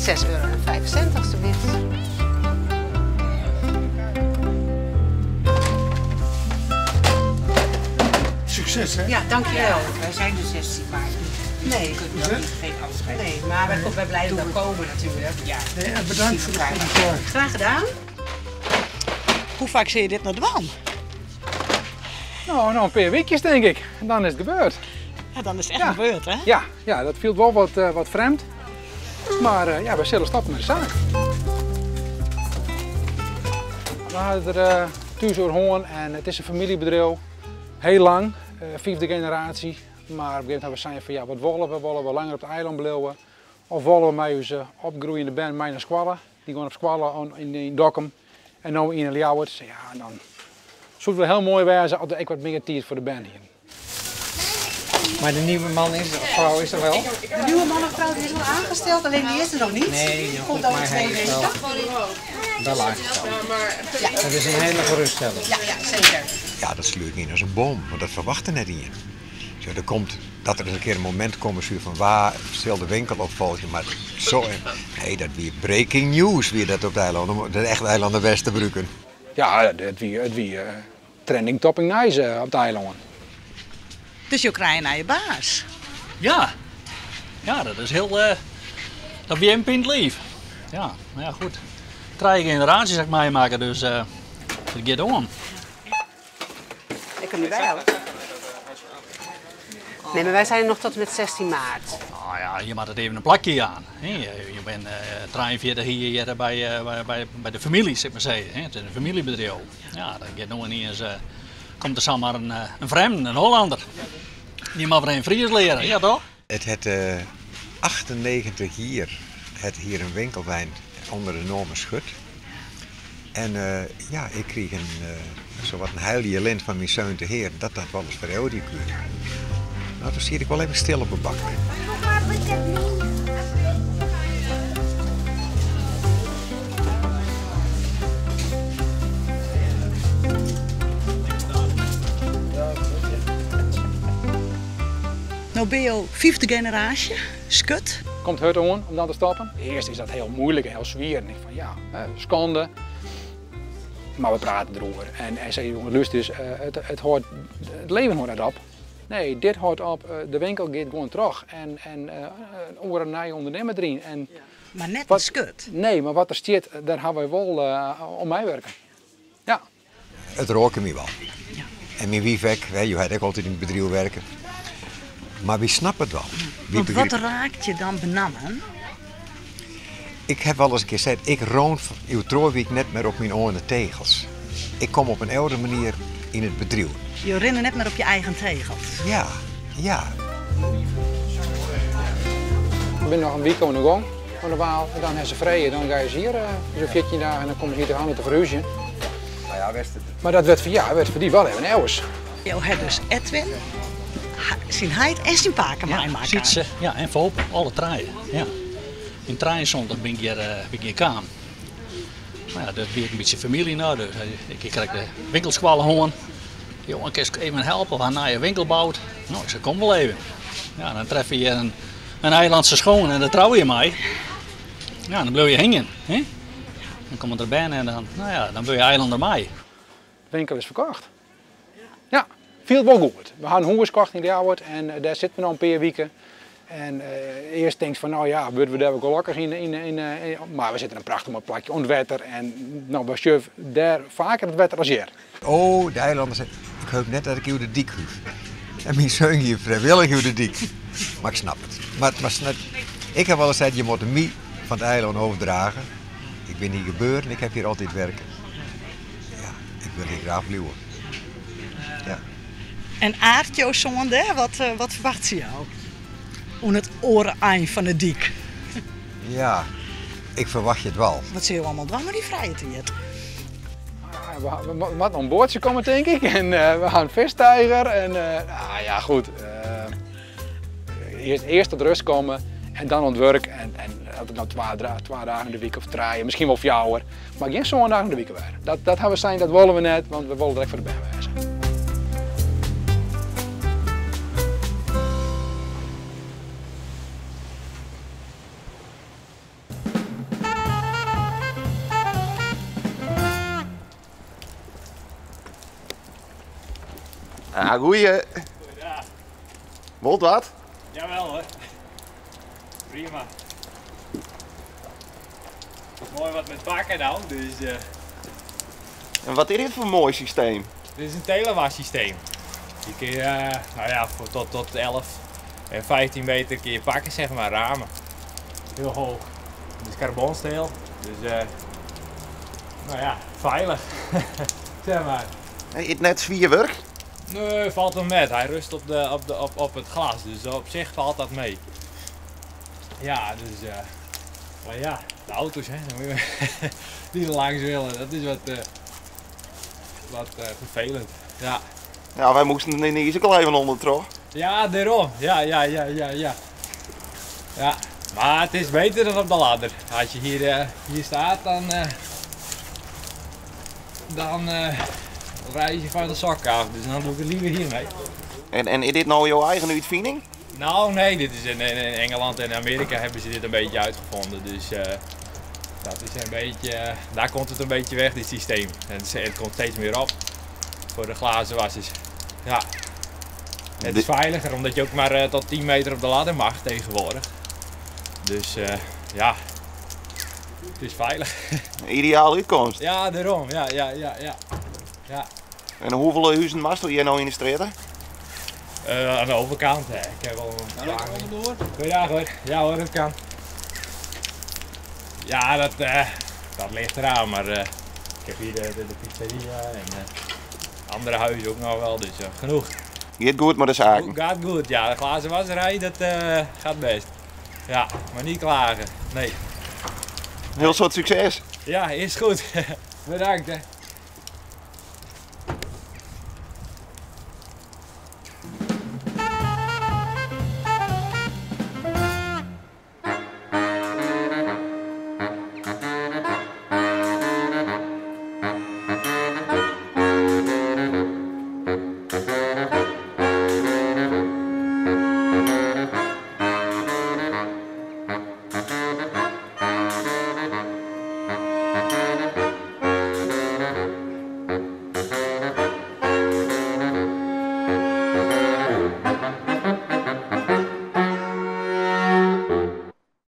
€6,05 alstublieft. Sukses hè? Ja, dankjewel. Wij zijn de 16 maart niet. Nee. Je kunt nog niet, geen afscheid. Nee, maar wij, wij blijven wel komen natuurlijk. Ja. Nee, en bedankt voor de goede zorg. Graag gedaan. Hoe vaak zie je dit nou dwan? Nou, nou, een paar weekjes denk ik. En dan is het gebeurd. Ja, dan is het echt Ja. gebeurd, hè? Ja, ja, dat viel wel wat, wat vreemd. Maar ja, we zullen stappen met de zaak. We hadden er thuis over en het is een familiebedrijf. Heel lang, vijfde generatie. Maar op een gegeven moment hebben we gezegd van ja, wat willen we? Willen we langer op het eiland blijven? Of willen we met onze opgroeiende band mee naar Squallen? Die gaan op Squallen in Dokkum en nu in Ljouwert. Dus ja, en dan zou het wel heel mooi wezen als er ook wat meer tijd voor de band hier. Maar de nieuwe man is, of vrouw is er wel? De nieuwe man of vrouw die is al aangesteld, alleen die is er nog niet. Nee, nog Komt niet, over maar 2 hij is weken. wel aangesteld. Dat is een hele geruststelling. Ja, ja, zeker. Ja, dat sluit niet als een boom, want dat verwachtte net niet. Zo, er komt dat er eens een keer een moment komt zo van waar stil de winkel opvolgen, maar zo. Nee, dat weer breaking news weer dat op de eilanden, de echte eilanden Westerbroeken. Ja, het wie trending topping nice op het eiland. Dus je krijgt naar je baas. Ja, ja, dat is heel. Dat ben je een pint lief. Ja, maar ja, goed. Drie generaties zeg ik mij maken, dus het gaat om. Ik kan nu bijhouden. Nee, maar wij zijn er nog tot en met 16 maart. Nou ja, je maakt het even een plakje aan. Hè. Je bent 43 hier bij de familie, zeg maar zeggen. Hè. Het is een familiebedrijf. Ja, dan gaat nog niet eens. Komt er zomaar een vreemde, een Hollander. Die mag weer een Fries leren, ja toch? Het het 98 hier, het hier een winkelwijn onder de enorme schut. En ja, ik kreeg een, zowat een heilige lint van mijn zoon te heer dat dat wel eens verhouden keurt. Nou, toen zit ik wel even stil op een bak. Nou ben je vijfde generatie, skut. Komt het om om dan te stappen? Eerst is dat heel moeilijk en heel zwier. En ik van ja, schande. Maar we praten erover. En zei jongen, lust is, het leven hoort net op. Nee, dit houdt op, de winkel gaat gewoon terug. En oren naar je ondernemer erin. En ja. Maar net wat, een skut. Nee, maar wat er zit, daar gaan wij wel om mij werken. Ja. Het roken me wel. Ja. En mijn wiefek, je had ook altijd in het bedrijf werken. Maar wie snapt het wel? Wie Want wat raakt je dan benammen? Ik heb wel eens een keer gezegd, ik roon uw Troorwijk net meer op mijn oren tegels. Ik kom op een oude manier in het bedrijf. Je rent net meer op je eigen tegels. Ja, ja. Ik ben nog een week aan de gang van de Waal. En dan hebben ze vrij, dan ga je ze hier zo'n 14 dagen en dan komen ze hier te handen te verhuizen. Nou ja, best het. Maar dat werd voor, ja, werd voor die wel even eeuwig. Je hebt dus Edwin, zijn heid en zijn paken ja, maken. Sietse, ja, en Volp, alle treien. Ja. In Treinzondag ben ik hier kaam. Maar ja, dat weer een beetje familie nou, dus ik krijg de winkelskwallen hoorn. Jongen, kan ik even helpen? We gaan naar je winkel bouwt. Nou, ik zeg, kom wel even. Ja, dan tref je een eilandse schoon en dan trouw je mij. Ja, dan blijf je hangen. Hè? Dan komt er bijna en dan, nou ja, dan wil je eilander mij. De winkel is verkocht. Ja, viel wel goed. We hadden hoenders gekocht in Ljouwert en daar zitten we nog een paar weken. En eerst denk je van, nou ja, worden we daar wel gelukkig in, maar we zitten een prachtig mooi plakje ontwetter en nou, we surfen daar vaker het wetter als hier. Oh, de eilanders, ik hoop net dat ik hier de dik hoef. En mijn zoon hier vrijwillig hier de dik. Maar ik snap het. Maar ik heb wel eens gezegd, je moet de mie van het eiland overdragen. Ik ben hier geboren en ik heb hier altijd werken. Ja, ik wil hier graag blijven. Ja. En Aartje zonde, wat verwacht ze jou? Om het oren aan van de dik. Ja, ik verwacht je het wel. Wat zie je allemaal dwang met die vrije tijd? We moeten een boordje komen, denk ik. En we gaan een vistijger. En nou ja, goed. Eerst tot rust komen en dan aan het werk. En dat het nou 2 dagen in de week of 3, misschien wel 4. Maar geen zo'n dagen in de week weer. Dat hebben we zijn, dat willen we net, want we willen direct voor de band wijzen. Ah, goeie. Ja. Wol wat? Jawel hoor. Prima. Mooi wat met pakken nou, dus... En wat is dit voor mooi systeem? Dit is een telewas-systeem. Die kun je, nou ja, voor tot 11 en 15 meter kun je pakken, zeg maar, ramen. Heel hoog. Het is carbonsteel, dus nou ja, veilig. Zeg maar. Hey, is het net zwier werk? Nee, valt hem met. Hij rust op het glas, dus op zich valt dat mee. Ja, dus, maar ja, de auto's, hè, dan moet je die er langs willen, dat is wat vervelend. Ja. Ja, wij moesten in de ook al even onder, toch? Ja, daarom. Ja, ja, ja, ja, ja. Ja, maar het is beter dan op de ladder. Als je hier staat, dan reis je van de sok af. Dus dan doe ik het liever hiermee. En is dit nou jouw eigen uitvinding? Nou, nee, dit is in Engeland en Amerika hebben ze dit een beetje uitgevonden. Dus dat is een beetje, daar komt het een beetje weg, dit systeem. En het komt steeds meer op voor de glazenwassers. Ja. Het is veiliger, omdat je ook maar tot 10 meter op de ladder mag tegenwoordig. Dus ja, het is veilig. Ideale uitkomst. Ja, daarom. Ja, ja, ja, ja. Ja. En hoeveel huizen mag je nou in de straat? Aan de overkant, hè. Ik heb al een Ja, paar. kom maar door. Goeiedag hoor. Ja hoor, dat kan. Ja, dat ligt eraan, maar ik heb hier de pizzeria en andere huizen ook nog wel, dus genoeg. Gaat goed met de zaken? Gaat goed, ja. De glazen wasserij, dat gaat best. Ja, maar niet klagen, nee. Heel soort succes. Ja, is goed. Bedankt hè.